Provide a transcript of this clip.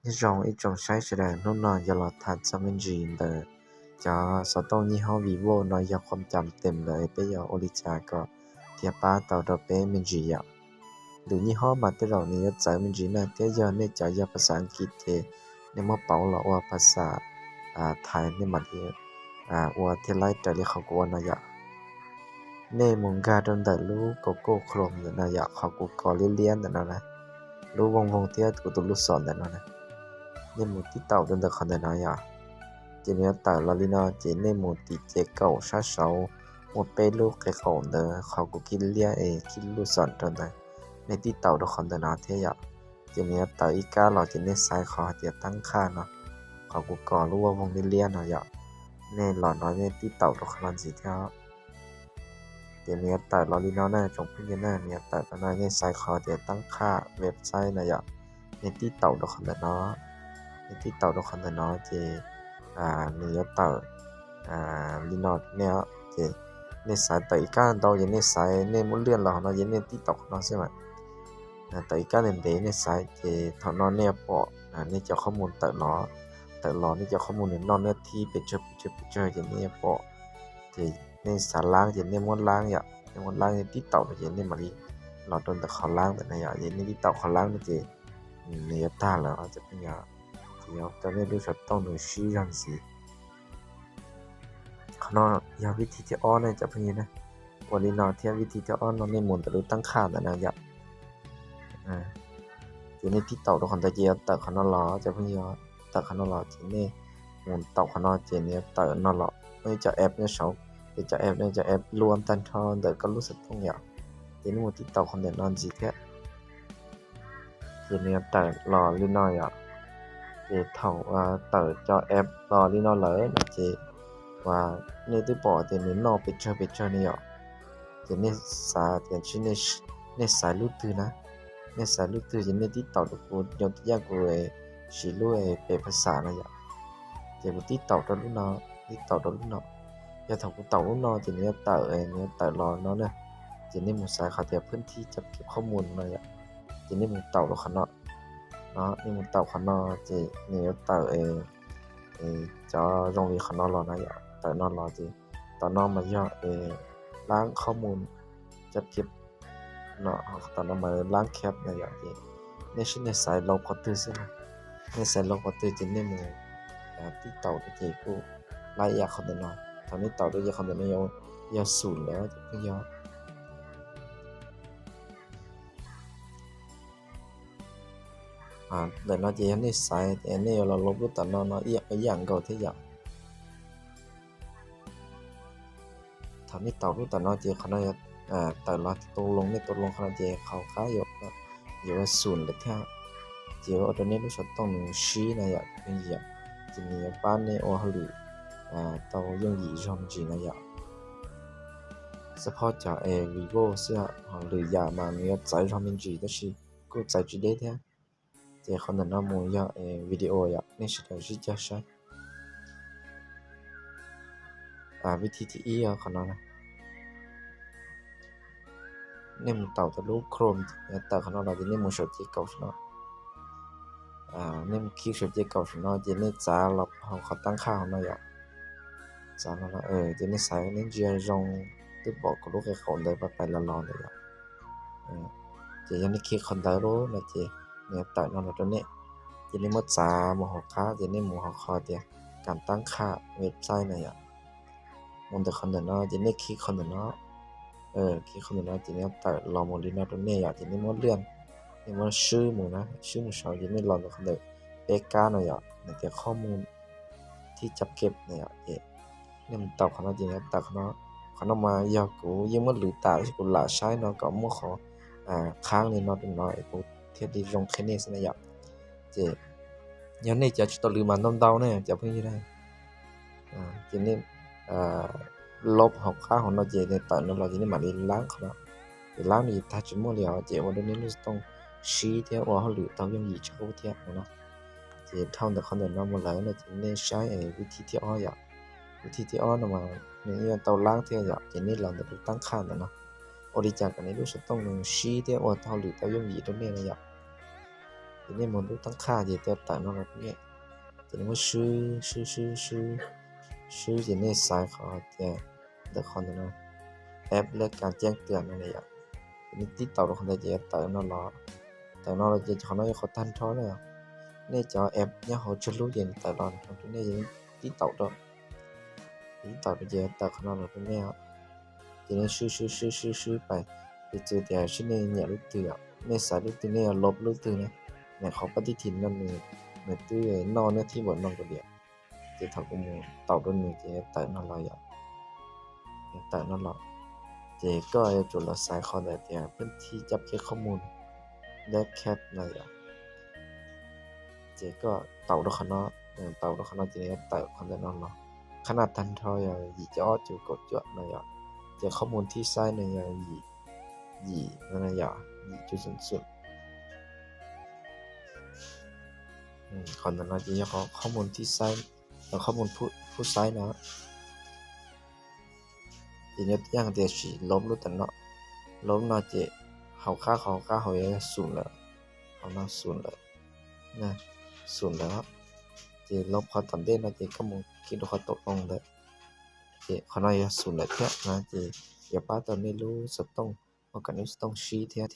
Nyob zoo ib tsoom saib sawv daws, hnub no yog los tham txog me ntsis ntawm cov xov tooj nyij hob Vivo no yog qhov cam tes lawm, peb yuav ua li cas kom thiaj pab tau rau peb me ntsis yom. Lwm nyij hob mas tej zaum nws yuav txawv me ntsis na, thiab yog nej cov yog phas xas Askiv ces nej muab pauv los ua phas xas Thaib nej mam li ua thiaj laib raws li qhov kuv ua no yom. Nej mus nkag rau ntawm lub Google Chrome ntawm no yom, qhov kuv kos liab liab ntawm no na, lub voog voog thiab kuv tus lub xom ntawm no na. Nej mus tib taum rau ntawm qhov ntawm no yom, ces nws yuav tawm los li no, ces nej mus tim ces kaum sab saud muaj peb lub qe qaum ntawd, qhov kuv khij liab es khij lub xom rau ntawd, nej tib taum rau qhov ntawm no thiab yom. Ces nws yuav tawm ib kab los ces nej xaiv qhov hais tias tab qhaj no, qhov kuv kos lub vaj voog liab liab no yom. Nej los no nej tib taum rau qhov no ntxiv thiab. Ces nws yuav tawm los li no na tsoom phooj ywg na, nws yuav tawm los no nej xaiv qhov tias tab qhaj website no yom. Nej tib taum rau qhov ntawm no, nej tib taum rau qhov ntawm no ces nws yuav tawm li no nej, ces nej xaiv tawm ib kab ntau ces nej xaiv, nej muab lwaj los no ces nej tib taum qhov no xwb mas. Tawm ib kab ntev ntev nej xaiv ces thaum no nej yuav pom nej cov qhob mus tawm los, tawm los nej cov qhob mus nws noj nws thib pes tsawg pes tsawg pes tsawg ces nej yuav pom. Ces nej xav laab ces nej muab laab yom, nej muab laab nej tib taum no ces nej mam li los rau ntawm qhov laab ntawm no yom, ces nej tib taum qhov laab no ces nws yuav tag lawm cov phooj ywg. Ces yuav rau nej lub xov tooj nws sib zog ntxiv. Qhov no yog vib thib thib ob ne cov phooj ywg na. Ua li no thiab vib thib thib ob no nej mus ntawm lub tab qhaj ntawm no yom. Ces nej tib taum rau qhov ntawd ces yuav tawm qhov no los cov phooj ywg, tawm qhov no los ces nej mus taum qhov no ces nws yuav tawm no los muaj ib co app nyob saud, ces cov app no cov app luaj tag nrho ntawm koj lub xov tooj yom. Ces nej mus tib taum qhov ntawm no ntxiv thiab. Ces nws yuav tawm los li no yom. Ces thaum tawm cov app los li no lawm no ces uas nej twb pom tias nws noj pes tsawg pes tsawg ne yom. Ces nej xav tias nej xaiv lub twg na, nej xaiv lub twg ces nej tib taum rau kuv, nyob tib yam kuv siv lub pem phas xas no yom. Ces kuv tib taum rau lub no, tib taum rau lub no. Yog thaum kuv taum lub no ces nws yuav tawm, nws yuav tawm los no na. Ces nej mus xaiv qhov tias phwb thib cov keb qhob mus no yom. Ces nej mus taum rau qhov no, nej mus taum qhov no ces nws yuav tawm cov zoo li qhov no los na yom. Tawm no los ces tom no mas yog laab qhob mus cov keb no, tom no mas laab keb no yom. Ces nej sib nej xaiv laus qhov twg xwb na. Nej xaiv laus qhov twg ces nej mus tib taum ces kuj laib ib yam qhov ntawm no. Thaum nej taum rau ces qhov ntawm no yog xum lawm ces yog ntawm no ces yog nej xaiv, nej yuav los laus lub tom no no ib yam nkaus thiab yom. Thaum nej taum lub tom no ces qhov no tawm los tus loo, nej tus loo qhov no ces qhov qab yuav xum lawm thiab. Ces ua rau nej lub xov tooj nws sib no yom, ces nws yuav pab nej ua hauj lwm tau yooj yim zog me ntsis no yom. Xab phob cov es Vivo xwb, ho lwm yam mas nws yuav txawv zog me ntsis tab sis kuj txawv tsis deb thiab. Ces qhov ntawm no mus yog video yom, nej sawv daws sib cog saib. Vib thib thib ib qhov no, nej mus taum tau lub Chrome, tawm qhov no los ces nej mus saum ces kaum saum no. Nej mus khij saum ces kaum saum no ces nej txav los hauv qhov tab qhaj hauv no yom. Txav no, ces nej xaiv nej ntsia zoo, twb pom kuv lub qe qaum ntawd pais pais los los ntawd yom. Ces yog nej khij qhov ntawd lawm no ces nws yuav tawm no los rau nej. Ces nej muab txav mus hauv qab ces nej mus hauv qhov tias kam tab qhaj website na yom. Mus ntawm qhov ntawm no ces nej khij qhov ntawm no, khij qhov ntawm no ces nws yuav tawm los mus li no rau nej yom. Ces nej muab liaj, nej muab swb mus na, swb mus saud ces nej los ntawm qhov ntawm peb kab no yom, nws tias qhob mus thib cab keb na yom. Ces nej mus taum qhov no ces nws yuav tawm qhov no. Qhov no mas yog kuv yeej muab lwv tas tab sis kuv lam saib no kom muaj qhov qhab li no rau no es kuv thiaj li zoo qhia nej xwb na yom. Ces yog nej cov tsis tau lwv mas ntau ntau ne cov phooj ywg na. Ces nej laub hauv qab hauv no ces nws tawm no los ces nej mam li laab qhov no. Ces laab no ces tag tsis muaj li os, ces ua rau nej lub xov tooj sib thiab ua hauj lwm tau yooj yim tshaj qub thiab no. Ces dhau ntawm qhov ntawm no mus lawm no ces nej saib vib thib thib ob yom. Vib thib thib ob no mas nws yeej tau laab thiab yom, ces nej los ntawm lub tab qhaj ntawm no. Ua li cas kom nej lub xov tooj nws sib thiab ua hauj lwm tau yooj yim rau nej no yom. Ces nej mus lub tab qhaj ces twb tawm no los rau nej. Ces nej muab swb swb swb swb swb ces nej xaiv qhov tias ntawm qhov ntawm no, app lab kas ceeb tiag no na yom. Ces nej tib taum rau qhov ntawd ces yuav tawm no los. Tawm no los ces qhov no yog qhov tag nrho na yom. Nej cov app nyob hauv tsawg lub ces tawm los rau nej, tib taum rau, tib taum rau ces tawm qhov no los rau nej. Ces nej swb swb swb swb swb pais, piv txwv tias seb nej nyiam lub twg yom, nej xaiv lub twg, nej yuav lov lub twg na. Nws qhov pab tib thim no nws twb noj nej thib npaum no nkaus li. Ces thaum kuv mus taum rau nws ces tawm no los yom, tawm no los. Ces koj yuav tsum los xaiv qhov ntawm tias peb thib cab kiv qhob mus, lab kas no yom. Ces koj taum rau qhov no, taum rau qhov no ces nws yuav tawm qhov ntawm no los. Qhab naj tag nrho yog yim caum ob cuv kaum cuaj no yom. Ces qhob mus thib xaiv no yog yim, yim no yom, yim cuv xoom xoom. Qhov ntawm no ces yog qhov mus thib xaiv, qhov mus phub xaiv no. Ces nyob tias sim lov lub tam no, lov no ces hauv qab, hauv qab hauv yog xoom lawm, hauv no xoom lawm, xoom lawm. Ces lov qhov tom ntej no ces koj mus kiv rau qhov taum loo ntawd, ces qhov no yog xoom lawm thiab no ces yuav pab tau nej lub xov tooj, ua kom nej xov tooj sib thiab.